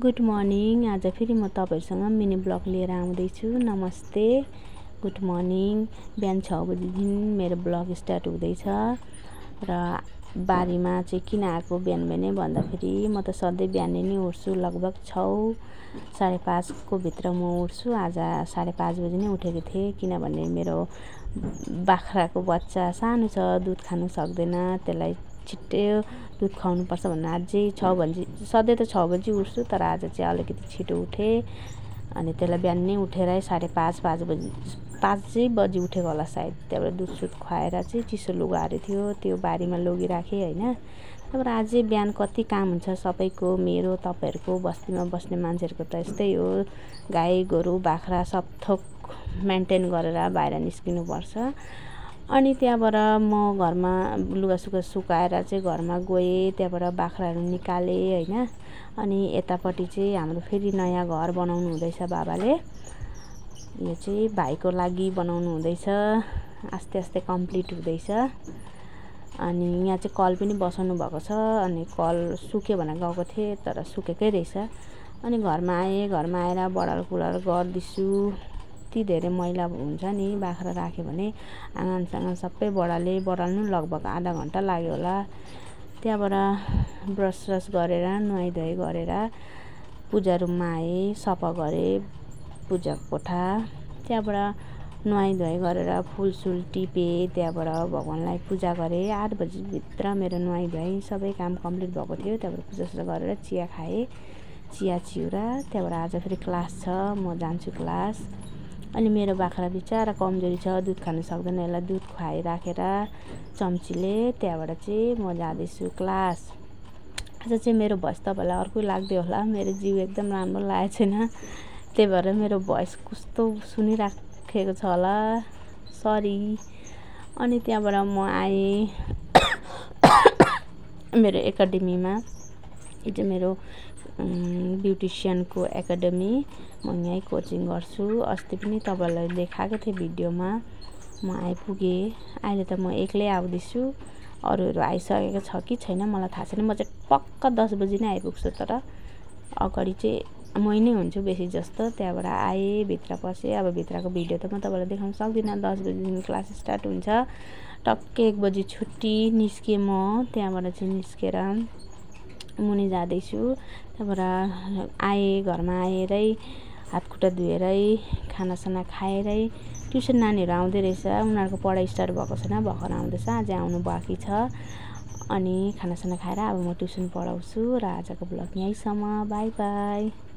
Good morning. आज फेरि म तपाईहरुसँग मिनी ब्लग लिएर आउँदैछु। नमस्ते, गुड मर्निङ। बिहान 6 बजेदेखि मेरो ब्लग स्टार्ट हुँदैछ र बारीमा चाहिँ किन आएको बिहान बिहानै भन्दाखेरि म त सधैँ बिहानै नै उठ्छु। लगभग 6 साढे 5 को भित्र म उठ्छु। आज 5:30 बजे नै उठेको थिएँ किनभने मेरो बाख्राको बच्चा सानो छ, दुध खानु सक्दैन। त्यसलाई छिट्टै दुध खुवाउनु पर्छ भनेर अझै 6 बजे, सधैँ त 6 बजे उठ्छु तर आज चाहिँ अलिकति छिटो उठेँ। अनि त्यसलाई बिहानै उठेर 5:30 बजे उठेको होला सायद। त्यहाँबाट दुधसुध खुवाएर चाहिँ चिसो लुगाहरू थियो त्यो बारीमा लगिराखेँ हैन। त्यहाँबाट अझै बिहान कति काम हुन्छ सबैको, मेरो तपाईहरुको बस्तीमा बस्ने मान्छेहरुको त यस्तै हो। गाई गोरु बाख्रा सब थोक मेन्टेन गरेर बाहिर निस्किनु पर्छ। अनि त्यहाँबाट म घरमा लुगासुगा सुकाएर चाहिँ घरमा गएँ। त्यहाँबाट बाख्राहरू निकालेँ हैन। अनि यतापट्टि चाहिँ हाम्रो फेरि नयाँ घर बनाउनु हुँदैछ बाबाले। यो चाहिँ भाइको लागि बनाउनु हुँदैछ। आस्ते आस्ते कम्प्लिट हुँदैछ। अनि यहाँ चाहिँ कल पनि बसाउनु भएको छ। अनि कल सुक्यो भनेर गएको थिएँ तर सुकेकै रहेछ। अनि घरमा आएँ। घरमा आएर बढार कुढार गर्दैछु। यति धेरै मैला हुन्छ नि बाख्रा राख्यो भने। आँगन सबै बढाल्नु लगभग आधा घण्टा लाग्यो होला। त्यहाँबाट ब्रस गरेर नुहाइ धुवाइ गरेर पूजा रुममा आएँ, सफा गरेँ पूजा कोठा। त्यहाँबाट नुहाइ धुवाइ गरेर फुलसुल टिपेँ। त्यहाँबाट भगवानलाई पूजा गरेँ। 8 बजी भित्र मेरो नुहाइ धुवाइ सबै काम कम्प्लिट भएको थियो। त्यहाँबाट पूजासुजा गरेर चिया खाएँ, चिया चिउरा। त्यहाँबाट आज फेरि क्लास छ, म जान्छु क्लास। अनि मेरो बाख्रा बिचारा कमजोरी छ, दुध खानु सक्दैन। यसलाई दुध खुवाइराखेर चम्चीले त्यहाँबाट चाहिँ म जाँदैछु क्लास। आज चाहिँ मेरो भोइस तपाईलाई अर्कै लाग्दै होला। मेरो जिउ एकदम राम्रो लागेको छैन, त्यही भएर मेरो भोइस कस्तो सुनिराखेको छ होला, सरी। अनि त्यहाँबाट म आएँ मेरो एकाडेमीमा। यो चाहिँ मेरो ब्युटिसियनको एकाडेमी। म यहीँ कोचिङ गर्छु। अस्ति पनि तपाईलाई देखाएको थिएँ भिडियोमा। म आइपुगेँ। अहिले त म एक्लै आउँदैछु, अरूहरू आइसकेको छ कि छैन मलाई थाहा छैन। म चाहिँ पक्का 10 बजी नै आइपुग्छु तर अगाडि चाहिँ मै नै हुन्छु बेसी जस्तो। त्यहाँबाट आएँ, भित्र पसेँ। अब भित्रको भिडियो त म तपाईलाई देखाउन सक्दिनँ। 10 बजीदेखि क्लास स्टार्ट हुन्छ। टक्कै 1 बजी छुट्टी। निस्केँ म त्यहाँबाट चाहिँ निस्केर मुनि जाँदैछु। त्यहाँबाट आएँ, घरमा आएरै हातखुट्टा धुएरै खानासाना खाएरै ट्युसन नानीहरू आउँदै रहेछ। उनीहरूको पढाइ स्टार्ट भएको छैन, भर्खर आउँदैछ, अझै आउनु बाँकी छ। अनि खानासाना खाएर अब म ट्युसन पढाउँछु। र आजको ब्लग यहीँसम्म। By by.